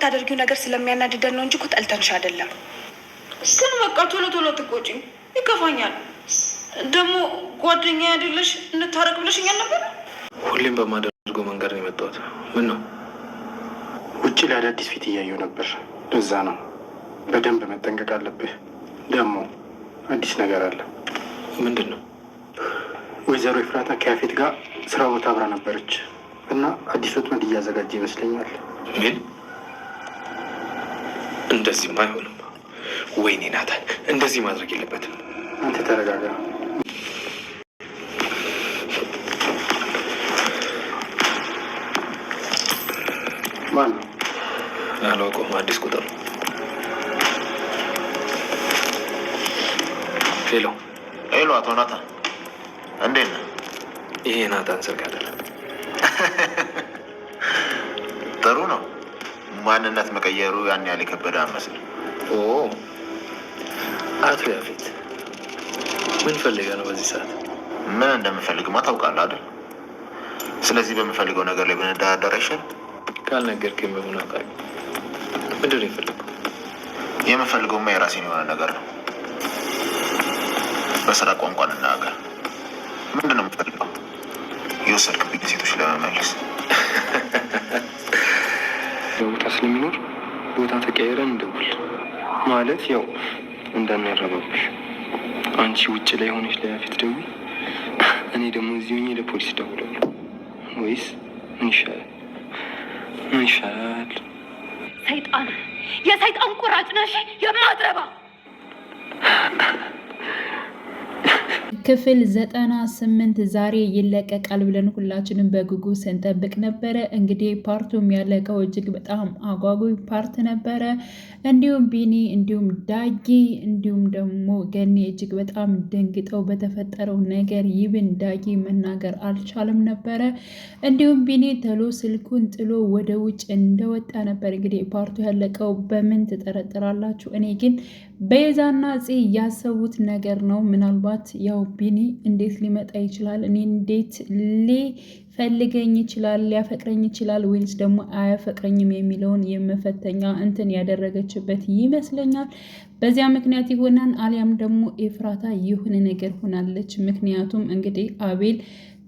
የምታደርጊው ነገር ስለሚያናድደን ነው እንጂ እኮ ጠልተንሽ አይደለም። ግን በቃ ቶሎ ቶሎ ትቆጪኝ፣ ይከፋኛል። ደግሞ ጓደኛ አይደለሽ እንታረቅ ብለሽኛል ነበር። ሁሌም በማደርገው መንገድ ነው የመጣሁት። ምን ነው ውጭ ላይ አዳዲስ ፊት እያየሁ ነበር። ለዛ ነው በደንብ መጠንቀቅ አለብህ። ደግሞ አዲስ ነገር አለ። ምንድን ነው? ወይዘሮ ኤፍራታ ከያፌት ጋር ስራ ቦታ አብራ ነበረች እና አዲስ ወጥመድ እያዘጋጀ ይመስለኛል። ምን? እንደዚህም አይሆንም። ወይኔ ናታን፣ እንደዚህ ማድረግ የለበትም። አንተ ተረጋጋ። ማን ነው? አላውቀውም። አዲስ ቁጥር። ሄሎ ሄሎ፣ አቶ ናታን እንዴት ነህ? ይሄ ናታን ስልክ አይደለም። ጥሩ ነው። ማንነት መቀየሩ ያን ያህል የከበደ አይመስልም። ኦ አቶ ያፌት ምን ፈልገህ ነው በዚህ ሰዓት? ምን እንደምፈልግማ ታውቃለህ አይደል? ስለዚህ በምፈልገው ነገር ላይ ብንደራደር አይሻልም? ካልነገርከኝ በምን አውቃለሁ? ምንድን ነው የፈለገው? የምፈልገውማ የራሴን የሆነ ነገር ነው። በስራ ቋንቋ እንናገር። ምንድን ነው የምፈልገው? የወሰድክብኝ ሴቶች ለመመለስ። ቦታ ስለሚኖር ቦታ ተቀይረን እንደውል ማለት ያው እንዳናረባብሽ። አንቺ ውጭ ላይ ሆነሽ ለያፌት ደውይ፣ እኔ ደግሞ እዚህ ሆኜ ለፖሊስ ደውላለሁ። ወይስ ምን ይሻላል? ምን ይሻላል? ሰይጣን፣ የሰይጣን ቁራጭ ነሽ የማትረባ። ክፍል 98 ዛሬ ይለቀቃል ብለን ሁላችንም በጉጉት ስንጠብቅ ነበረ። እንግዲህ part ኡም ያለቀው እጅግ በጣም አጓጊ part ነበረ። እንዲሁም ቢኒ እንዲሁም ዳጊ እንዲሁም ደግሞ ገኒ እጅግ በጣም ደንግጠው በተፈጠረው ነገር ይብን ዳጊ መናገር አልቻለም ነበረ። እንዲሁም ቢኒ ተሎ ስልኩን ጥሎ ወደ ውጭ እንደወጣ ነበር። እንግዲህ part ኡ ያለቀው በምን ትጠረጥራላችሁ? እኔ ግን ቤዛና ጽ ያሰቡት ነገር ነው። ምናልባት ያው ቢኒ እንዴት ሊመጣ ይችላል? እኔ እንዴት ሊፈልገኝ ይችላል? ሊያፈቅረኝ ይችላል ወይንስ ደግሞ አያፈቅረኝም የሚለውን የመፈተኛ እንትን ያደረገችበት ይመስለኛል። በዚያ ምክንያት ይሆናል። አሊያም ደግሞ ኤፍራታ የሆነ ነገር ሆናለች። ምክንያቱም እንግዲህ አቤል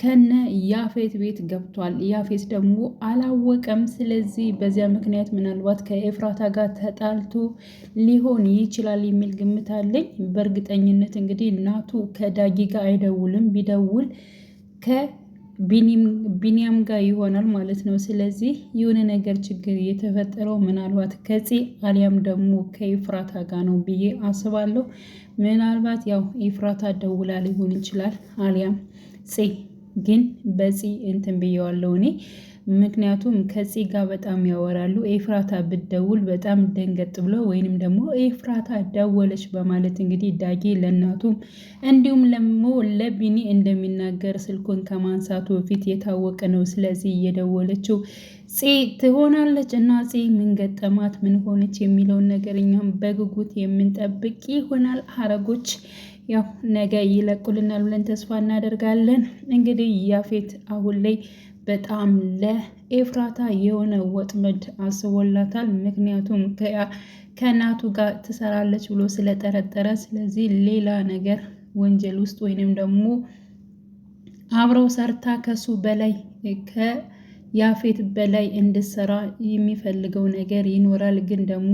ከነ ያፌት ቤት ገብቷል። ያፌት ደግሞ አላወቀም። ስለዚህ በዚያ ምክንያት ምናልባት ከኤፍራታ ጋር ተጣልቶ ሊሆን ይችላል የሚል ግምት አለኝ። በእርግጠኝነት እንግዲህ እናቱ ከዳጊ ጋር አይደውልም። ቢደውል ከቢኒያም ጋር ይሆናል ማለት ነው። ስለዚህ የሆነ ነገር ችግር የተፈጠረው ምናልባት ከፂ አሊያም ደግሞ ከኤፍራታ ጋር ነው ብዬ አስባለሁ። ምናልባት ያው ኤፍራታ ደውላ ሊሆን ይችላል አሊያም ፂ ግን በፂ እንትን ብየዋለሁ እኔ ምክንያቱም ከፂ ጋር በጣም ያወራሉ። ኤፍራታ ብትደውል በጣም ደንገጥ ብሎ ወይንም ደግሞ ኤፍራታ ደወለች በማለት እንግዲህ ዳጊ ለእናቱም እንዲሁም ለሞ ለቢኒ እንደሚናገር ስልኩን ከማንሳቱ በፊት የታወቀ ነው። ስለዚህ እየደወለችው ፂ ትሆናለች እና ፂ ምን ገጠማት፣ ምን ሆነች የሚለውን ነገር እኛም በጉጉት የምንጠብቅ ይሆናል። ሀረጎች ያው ነገ ይለቁልናል ብለን ተስፋ እናደርጋለን። እንግዲህ ያፌት አሁን ላይ በጣም ለኤፍራታ የሆነ ወጥመድ አስቦላታል። ምክንያቱም ከእናቱ ጋር ትሰራለች ብሎ ስለጠረጠረ፣ ስለዚህ ሌላ ነገር ወንጀል ውስጥ ወይንም ደግሞ አብረው ሰርታ ከሱ በላይ ከያፌት በላይ እንድትሰራ የሚፈልገው ነገር ይኖራል። ግን ደግሞ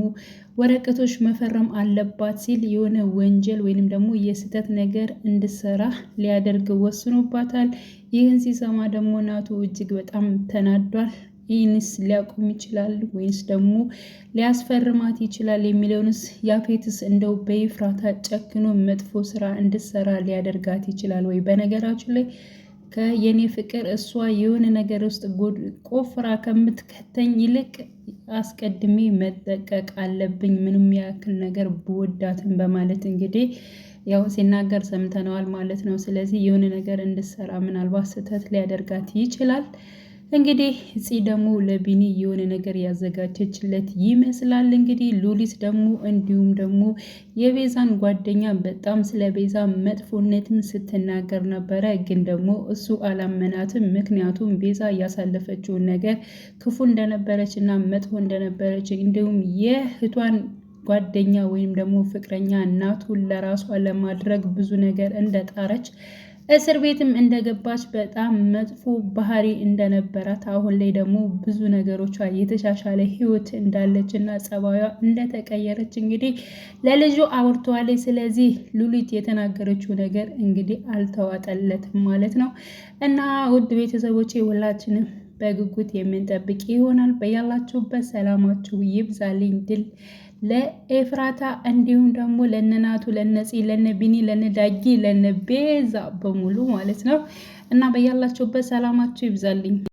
ወረቀቶች መፈረም አለባት ሲል የሆነ ወንጀል ወይንም ደግሞ የስህተት ነገር እንድትሰራ ሊያደርግ ወስኖባታል። ይህን ሲሰማ ደግሞ ናቱ እጅግ በጣም ተናዷል። ይህንስ ሊያቆም ይችላል ወይንስ ደግሞ ሊያስፈርማት ይችላል የሚለውንስ ያፌትስ እንደው በይፍራታ ጨክኖ መጥፎ ስራ እንድትሰራ ሊያደርጋት ይችላል ወይ? በነገራችን ላይ ከየኔ ፍቅር እሷ የሆነ ነገር ውስጥ ቆፍራ ከምትከተኝ ይልቅ አስቀድሜ መጠቀቅ አለብኝ ምንም ያክል ነገር ብወዳትም በማለት እንግዲህ ያው ሲናገር ሰምተነዋል ማለት ነው። ስለዚህ የሆነ ነገር እንድትሰራ ምናልባት ስህተት ሊያደርጋት ይችላል። እንግዲህ ፂ ደግሞ ለቢኒ የሆነ ነገር ያዘጋጀችለት ይመስላል። እንግዲህ ሉሊት ደግሞ እንዲሁም ደግሞ የቤዛን ጓደኛ በጣም ስለ ቤዛ መጥፎነትም ስትናገር ነበረ። ግን ደግሞ እሱ አላመናትም። ምክንያቱም ቤዛ ያሳለፈችውን ነገር ክፉ እንደነበረች እና መጥፎ እንደነበረች እንዲሁም የእህቷን ጓደኛ ወይም ደግሞ ፍቅረኛ እናቱን ለራሷ ለማድረግ ብዙ ነገር እንደጣረች እስር ቤትም እንደገባች በጣም መጥፎ ባህሪ እንደነበራት አሁን ላይ ደግሞ ብዙ ነገሮቿ የተሻሻለ ህይወት እንዳለች እና ጸባዩ እንደተቀየረች እንግዲህ ለልጁ አውርተዋለች። ስለዚህ ሉሊት የተናገረችው ነገር እንግዲህ አልተዋጠለትም ማለት ነው። እና ውድ ቤተሰቦቼ ሁላችንም በጉጉት የምንጠብቅ ይሆናል። በያላችሁበት ሰላማችሁ ይብዛልኝ። ድል ለኤፍራታ እንዲሁም ደግሞ ለነናቱ ለነፂ ለነቢኒ ለነዳጊ ለነቤዛ በሙሉ ማለት ነው እና በያላችሁበት ሰላማችሁ ይብዛልኝ።